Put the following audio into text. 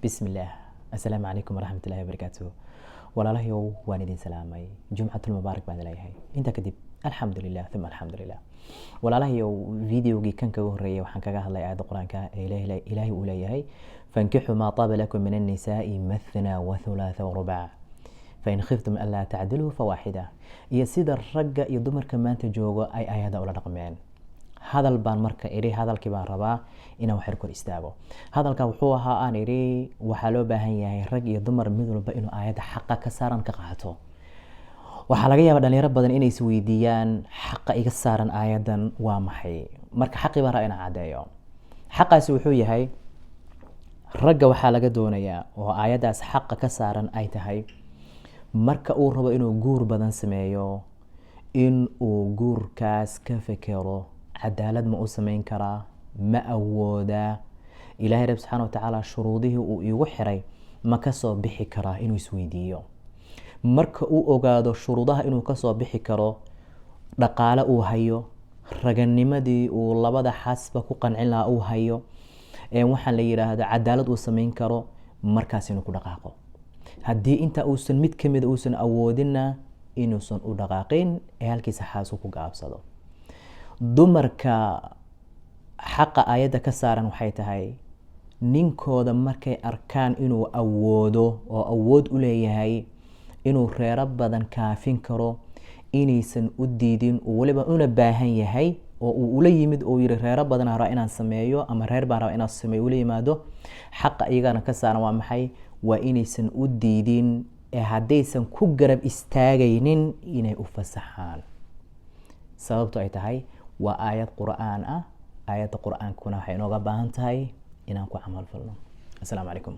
Bismillaah. Assalaamu calaykum waraxmatullahi wabarakaatuh. Walaalahayow, waan idin salaamay. Jumcatul mubaarak baan leeyahay. Intaa kadib, alxamdulilah uma alxamdulilah. Walaalahayow, videogii kan kaga horreeyay waxaan kaga hadlay aayadda Qur-aanka ee Ilaahay uu leeyahay: "فانكحوا ما طاب لكم من النساء مثنى وثلاث ورباع فإن خفتم ألا تعدلوا فواحدة", iyo sida ragga iyo dumarka maanta joogo ay aayadda ula dhaqmeen. Hadal baan marka idhi, hadalkii baan rabaa inaan waxyar kor istaago. Hadalka wuxuu ahaa, aan idhi, waxaa loo baahan yahay rag iyo dumar mid walba inuu aayadda xaqa ka saaran ka qaato. Waxaa laga yaabaa dhalinyaro badan inay isweydiiyaan: xaqa iga saaran aayaddan waa maxay? Marka xaqii baan rabaa inaan caddeeyo. Xaqaasi wuxuu yahay, ragga waxaa laga doonayaa oo aayaddaas xaqa ka saaran ay tahay, marka uu rabo inuu guur badan sameeyo, in uu guurkaas ka fekero: cadaalad ma u sameyn karaa? Ma awoodaa? Ilaahay Rabbi subxaana watacaala shuruudihii uu iigu xiray ma kasoo bixi karaa? Inuu isweydiiyo. Marka uu ogaado shuruudaha inuu kasoo bixi karo, dhaqaale uu hayo, raganimadii uu labada xasba ku qancin lahaa uu hayo, waxaan la yidhaahdo cadaalad uu sameyn karo, markaas inuu ku dhaqaaqo. Haddii inta uusan mid kamida uusan awoodinna, inuusan u dhaqaaqin ee halkiisa xaasu ku gaabsado. Dumarka xaqa aayadda ka saaran waxay tahay, ninkooda markay arkaan inuu awoodo oo awood u leeyahay inuu reero badan kaafin karo, inaysan u diidin, uu weliba una baahan yahay oo uu ula yimid oo yiri: "Reero badan rabaa inaan sameeyo," ama "Reer baan rabaa inaan sameeyo," ula yimaado, xaqa iyagana ka saaran waa maxay? Waa inaysan u diidin ee haddaysan ku garab istaagaynin inay u fasaxaan. Sababto ay tahay, waa aayad Qur-aan ah. Aayadda Qur-aankuna waxay inooga baahan tahay inaan ku camal falno. Assalaamu calaykum.